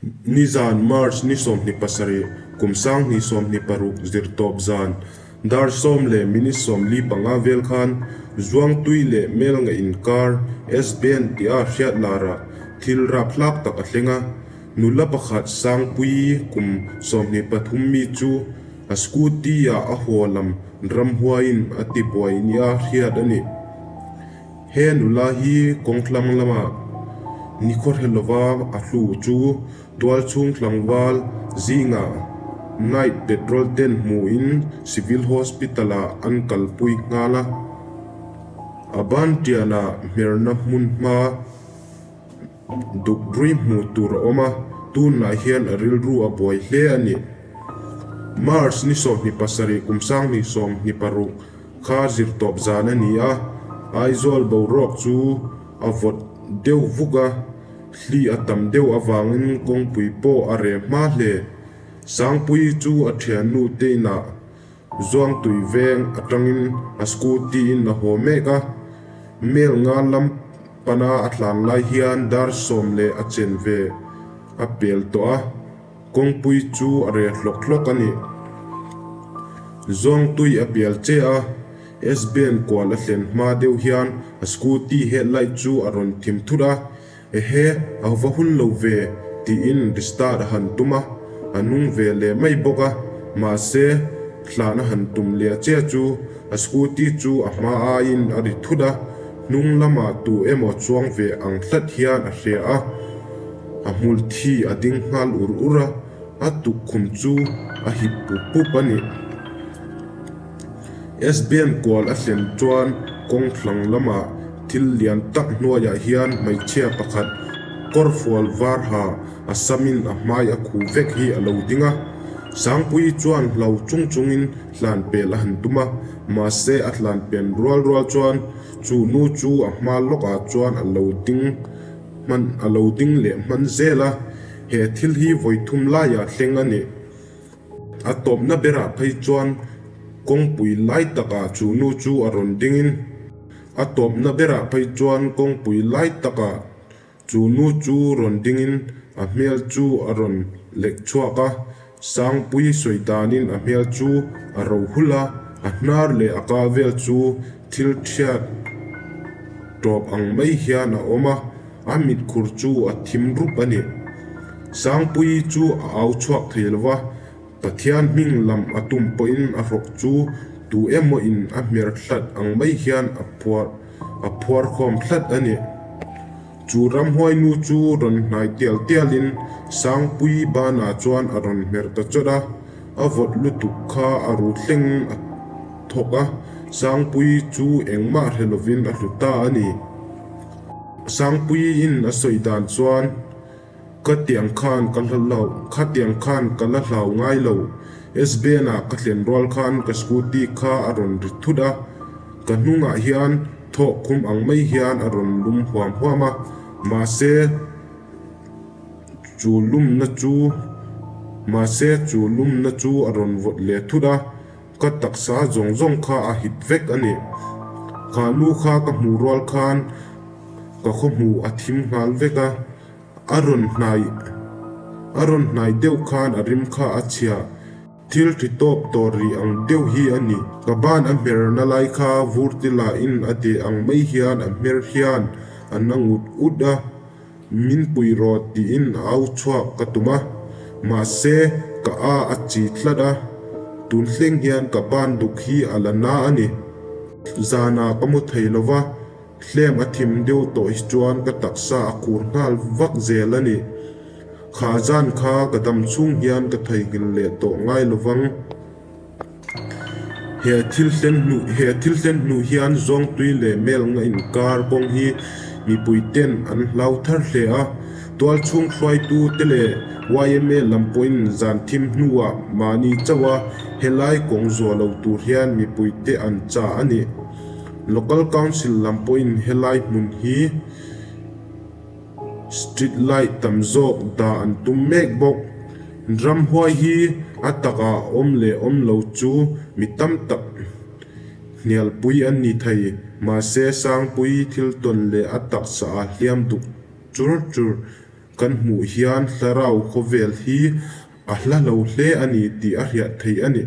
Nizan March ni 27, kum 2026 zirtawp zan dar sawm leh minute 45 vel khan Zuangtui leh Melnga inkar S-Band tia hriat larah thil rapthlak tak a thleng a. Nula pakhat Sangpuii kum 23 mi chu a scooty-ah a haw lam ramhuaiin a tibuai nia hriat a ni. He nula hi kawngthlang lamah nikhawhre lova a hlu chu tualchhung tlangval zingah night patrol ten hmuhin Civil Hospital-ah an kalpui nghal a. A bantianah hmerna hmun hma Dukbrui hmuh tur a awm a, tunah hian a rilru a buai hle a ni. March ni 27 kum 2026 kha zirtawp zan a ni a, Aizawl boruak chu a vawt deuh vuk a, hli a tam deuh avangin kawngpui pawh a reh hma hle. Sangpuii chu a thiannu te inah Zuangtui veng atangin a scooty in a haw mek a, mel nga lam pana a tlan lai hian dar sawm leh a chen ve a pel tawh a, kawngpui chu a reh hlawk hlawk a ni. Zuangtui a pel che a, S-Band kual a thlen hma deuh hian a scooty headlight chu a rawn thim thut a, Ehe, a va hun lo ve, tiin restart a han tum a, a nung ve leh mai bawk a, mahse, hlan a han tum leh che chu a scooty chu a hma aiin a ri thut a, hnung lamah tu emaw chuang ve ang tlat hian a hria a, a hmul thi a ding nghal ur ur a, a tukkhum chu a hip pup pup a ni. SBM kual a thlen chuan kawng thlang lamah thil lian tak hnuaiah hian hmeichhia pakhat kawrfual var ha a samin a hmai a khuh vek hi a lo ding a. Sangpuii chuan hlau chung chungin hlan pel a han tum a, mahse a hlan pen rual rual chuan chu nu chu a hma lawkah chuan a lo ding hman a lo ding leh hman zel a, he thil hi vawi thum laiah thleng a ni. A tawpna berah phei chuan kawngpui lai takah chu nu chu a rawn dingin, a tawpna berah phei chuan kawngpui lai takah chu nu chu rawn dingin a hmel chu a rawn lek chhuak a, Sangpui sawi danin a hmel chu a ro hulh a, a hnar leh a ka vel chu thil thiat tawp ang mai hian a awm a. A mitkhur chu a thim rup a ni. Sangpuii chu a au chhuak thei lo va, Pathian hming lam a tum pawhin a hrawk chu tu emaw in a hmer hlat ang mai hian a phuar a phuar khawm hlat a ni. Chu ramhuai nu chu rawn hnai tial tialin Sangpuii banah chuan a rawn hmer ta chawt a, a vawt lutuk kha a ru thleng a thawk a, Sangpuii chu engmah hre lovin a hlu ta a ni. Sangpuiin a sawi dan chuan, Ka tiang khan ka hla lo, kha tiang khan ka la hlau ngai lo. SBN-ah ka thlen rual khan ka scooty kha a rawn ri thut a, ka hnungah hian thawh khum ang mai hian a rawn lum huam huam a, mahse chu lumna chu mahse chu lumna chu a rawn vawt leh thut a. Ka taksa zawng zawng kha a hit vek a ni. Kha nu kha ka hmuh rual khan ka khaw hmuh a thim nghal vek a, a rawn hnai a rawn hnai deuh khan a rim kha a chhia. Thil thi tawp tawh rih ang deuh hi a ni. Ka ban a hmer na lai kha vur ti lahin a deh ang mai hian a hmer hian a na ngut ut a. Min pui rawh tiin a au chhuak ka tum a, mahse ka a a chi tlat a, tun thleng hian ka ban duk hi a la na a ni. Zanah ka mu thei lo va, hlem a thim deuh tawh hi chuan ka taksa a khur nghal vak zel a ni. Kha zan kha ka dam chhung hian ka theihnghilh leh tawh ngai lo vang. He thil hlen hnu he thil hlen hnu hian Zawngtui leh Melnga inkar kawng hi mipui ten an hlau thar hle a, tualchhung hruaitu te leh yma lam pawhin zan thim hnuah mahni chauh a helai kawng zuah lo tur hian mipui te an chah a ni. Local Council lam pawhin helai hmun hi Street light tam zawk dah an tum mek bawk. Ramhuai hi a takah awm leh awm lo chu mi tam tak hnialpui an ni thei. Mahse, Sangpui thil tawn leh a taksa a hliam duk chur chur. kan hmuh hian thlarau khawvel hi a hla lo hle a ni tih a hriat theih a ni.